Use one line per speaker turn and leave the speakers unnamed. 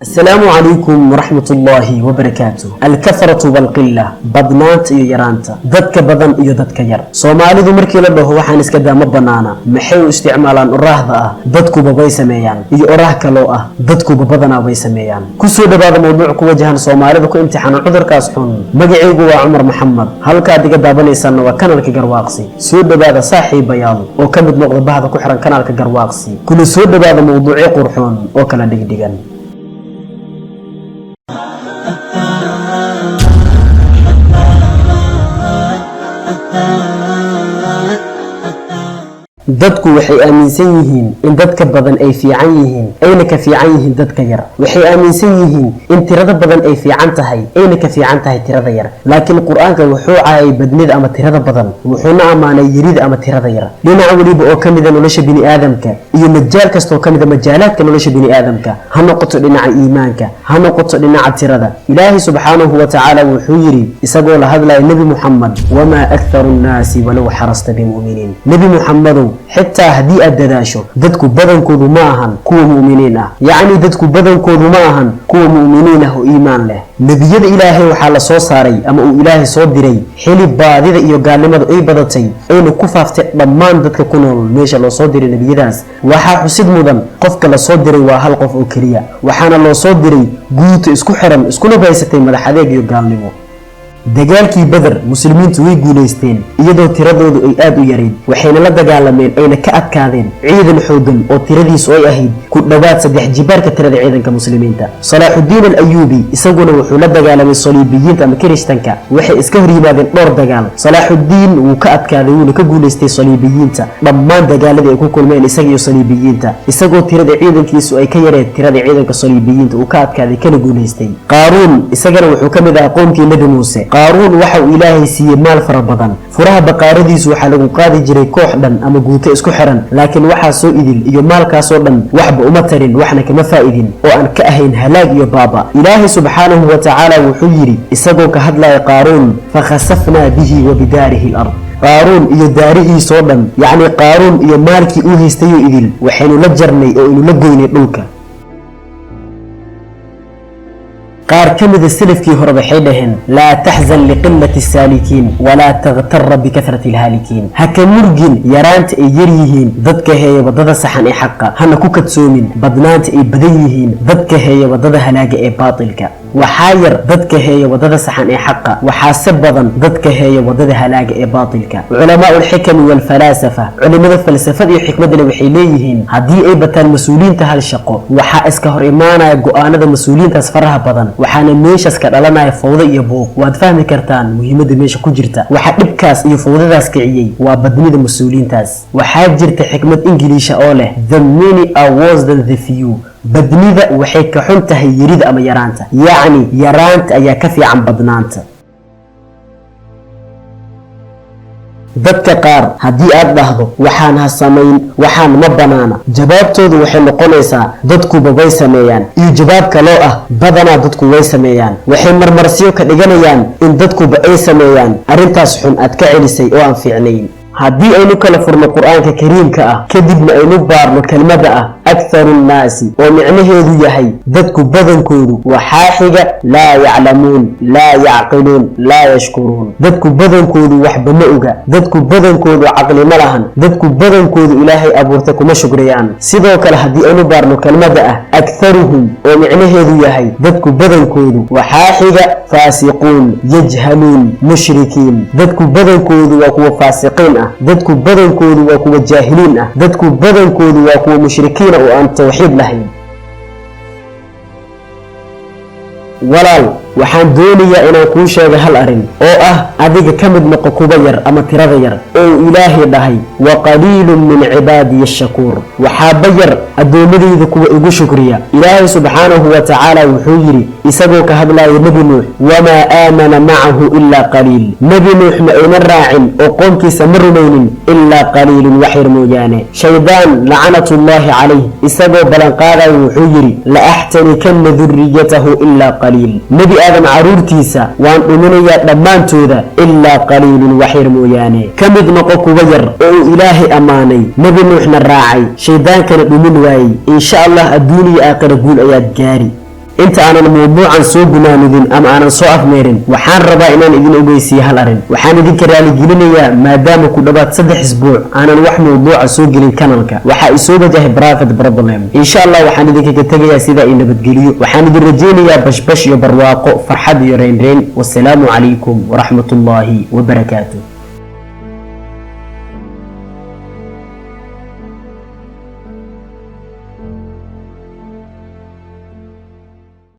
Asalaamu calaykum waraxmatullaahi wabarakaatu. Alkathratu walqila, badnaanta iyo yaraanta, dadka badan iyo dadka yar. Soomaalidu markii la dhaho "waxaan iska daa, ma banaana", maxay u isticmaalaan oraahda ah "dadkuba bay sameeyaan" iyo oraah kaloo ah "dadkuba badanaa bay sameeyaan"? Kusoo dhawaada mowduuc ku wajahan Soomaalida ku imtixaana cudurkaas xun. Magacaygu waa Cumar Maxamed, halkaad iga daabanaysaanna waa kanalka Garwaaqsi. Soo dhawaada, saaxiibayaal, oo ka mid noqda bahda ku xiran kanaalka Garwaaqsi, kuna soo dhawaada mowduucyo qurxoon oo kala dhigdhigan. Dadku waxay aaminsan yihiin in dadka badan ay fiican yihiin, ayna ka fiican yihiin dadka yar. Waxay aaminsan yihiin in tirada badan ay fiican tahay, ayna ka fiican tahay tirada yar. Laakiin Qur-aanka wuxuu caayay badnida ama tirada badan, wuxuuna ammaanay yarida ama tirada yar. Dhinac weliba oo ka mida nolosha bini'aadamka iyo majaal kastoo ka mida majaalaadka nolosha bini'aadamka, ha noqoto dhinaca iimaanka, ha noqoto dhinaca tirada, Ilaahay subxaanahu wa tacaala wuxuu yidhi isagoo la hadlaya Nebi Muxamed: "Wamaa aktharu nnaasi walow xarasta bimu'miniin." Nebi Muxamedow, xitaa haddii aad dadaasho, dadku badankoodu ma ahan kuwa mu'miniin ah. Yacni, dadku badankoodu ma ahan kuwa mu'miniin ah oo iimaan leh. Nebiyada Ilaahay waxaa la soo saaray ama uu Ilaahay soo diray xili baadida iyo gaalnimadu ay badatay, ayna ku faaftay dhammaan dadka ku nool meesha loo soo diray nebiyadaas. Waxaa xusid mudan, qofka la soo diray waa hal qof oo keliya, waxaana loo soo diray guuta isku xiran, iskuna baysatay madax adeeg iyo gaalnimo. Dagaalkii Beder muslimiintu way guulaysteen iyadoo tiradoodu ay aada u yarayd, waxayna la dagaalameen ayna ka adkaadeen ciidan xoogan oo tiradiisu ay ahayd ku dhowaad saddex jibaarka tirada ciidanka muslimiinta. Salaaxuddiin al Ayuubi isaguna wuxuu la dagaalamay saliibiyiinta ama Kirishtanka. Waxay iska hor yimaadeen dhowr dagaal. Salaaxuddiin wuu ka adkaaday, wuuna ka guulaystay saliibiyiinta dhammaan dagaaladii ay ku kulmeen isaga iyo saliibiyiinta, isagoo tirada ciidankiisu ay ka yareed tirada ciidanka saliibiyiinta uu ka adkaaday kana guulaystay. Qaaruun isagana wuxuu ka mid ahaa qoomkii Nebi Muuse. Qaaruun waxa uu Ilaahay siiyey maal fara badan. Furaha baqaaradiisu waxaa lagu qaadi jiray koox dhan ama guuto isku xiran, laakiin waxaa soo idil iyo maalkaasoo dhan waxba uma tarin, waxna kama faa'idin oo aan ka ahayn halaag iyo baaba. Ilaahay subxaanahu wa tacaala wuxuu yidhi isagoo ka hadlaya Qaaruun: "Fakhasafnaa bihi wa bidaarihi alard." Qaaruun iyo daarihiisoo dhan, yacni Qaaruun iyo maalkii uu haystayoo idil, waxaynu la jarnay oo aynu la goynay dhulka. Qaar ka mida salafkii hore waxay dhaheen: "Laa taxzan liqilati saalikiin walaa takhtara bikahrati alhaalikiin." Ha ka murgin yaraanta ay yar yihiin dadka heeya waddada saxan ee xaqa, hana ku kadsoomin badnaanta ay badan yihiin dadka heeya waddada halaaga ee baatilka. Waxaa yar dadka heeya waddada saxan ee xaqa, waxaase badan dadka heeya waddada halaaga ee baatilka. Culamaau alxikami waalfalaasafa, culimada falsafada iyo xikmadana, waxay leeyihiin: haddii ay bataan mas-uuliyiinta hal shaqo, waxaa iska hor imaanaya go-aanada mas-uuliyiintaas faraha badan, waxaana meeshaas ka dhalanaya fawdo iyo buuq. Waad fahmi kartaan muhiimadda meesha ku jirta. Waxa dhibkaas iyo fawdadaas kiciyey waa badnida mas-uuliyiintaas. Waxaa jirta xikmad Ingiliisha oo leh: "The many are worse than the few." Badnida waxay ka xun tahay yarida ama yaraanta, yacni yaraanta ayaa ka fiican badnaanta. Dadka qaar haddii aad dhahdo "waxaan ha samayn, waxaan ma banaana", jawaabtoodu waxay noqonaysaa "dadkuba way sameeyaan" iyo jawaab kaloo ah "badanaa dadku way sameeyaan". Waxay marmarsiyo ka dhiganayaan in dadkuba ay sameeyaan arrintaas xun aad ka celisay oo aan fiicnayn. Haddii aynu kala furno Qur-aanka Kariimka ah, kadibna aynu baarno kelmadda ah "aktharu nnaasi", oo micnaheedu yahay dadku badankoodu, waxaa xiga "laa yaclamuun, laa yacqiluun, laa yashkuruun". Dadku badankoodu waxba ma oga, dadku badankoodu caqli ma lahan, dadku badankoodu Ilaahay abuurta kuma shukriyaan. Sidoo kale, haddii aynu baarno kelmadda ah "aktharuhum", oo micnaheedu yahay dadku badankoodu, waxaa xiga "faasiquun, yajhaluun, mushrikiin". Dadku badankoodu waa kuwa faasiqiin ah, dadku badankoodu waa kuwa jaahiliin ah, dadku badankoodu waa kuwa mushrikiina oo aan tawxiid lahayn. Walaal, waxaan doonayaa inaan kuu sheego hal arrin oo ah: adiga ka mid noqo kuwa yar ama tirada yar oo uu Ilaahay dhahay: "Wa qaliilun min cibaadiya ashakuur." Waxaaba yar addoommadayda kuwa igu shukriya. Ilaahay subxaanahu wa tacaala wuxuu yidhi isagoo ka hadlaya Nebi Nuux: "Wamaa aamana macahu ilaa qaliil." Nebi Nuux ma aynan raacin oo qoomkiisa ma rumaynin ilaa qaliilun, wax yar mooyaane. Shaydaan lacanatullaahi calayh isagoo ballanqaadayo wuxuu yidhi: "La axtanikanna duriyatahu ilaa qaliil." Nebi Aadam caruurtiisa waan dhuminayaa dhammaantooda ilaa qaliilun, wax yar mooyaane. Ka mid noqo kuwa yar oo uu Ilaahay ammaanay, Nebi Nuuxna raacay, shaydaankana dhumin waayey. Insha Allah, adduun iyo aakhira guul ayaad gaari. Inta aanan mawduucan soo gunaanudin ama aanan soo afmeerin, waxaan rabaa inaan idin ogeysiiyo hal arrin. Waxaan idinka raaligelinayaa maadaama ku dhowaad 3 isbuuc aanan wax mawduuca soo gelin kanalka. Waxaa isoo wajahay private problem. Insha Allah waxaan idinkaga tegayaa sidaa iyo nabadgeliyo. Waxaan idin rajaynayaa bashbash iyo barwaaqo, farxad iyo reynreyn. Wasalaamu calaykum waraxmatullaahi wabarakaatu.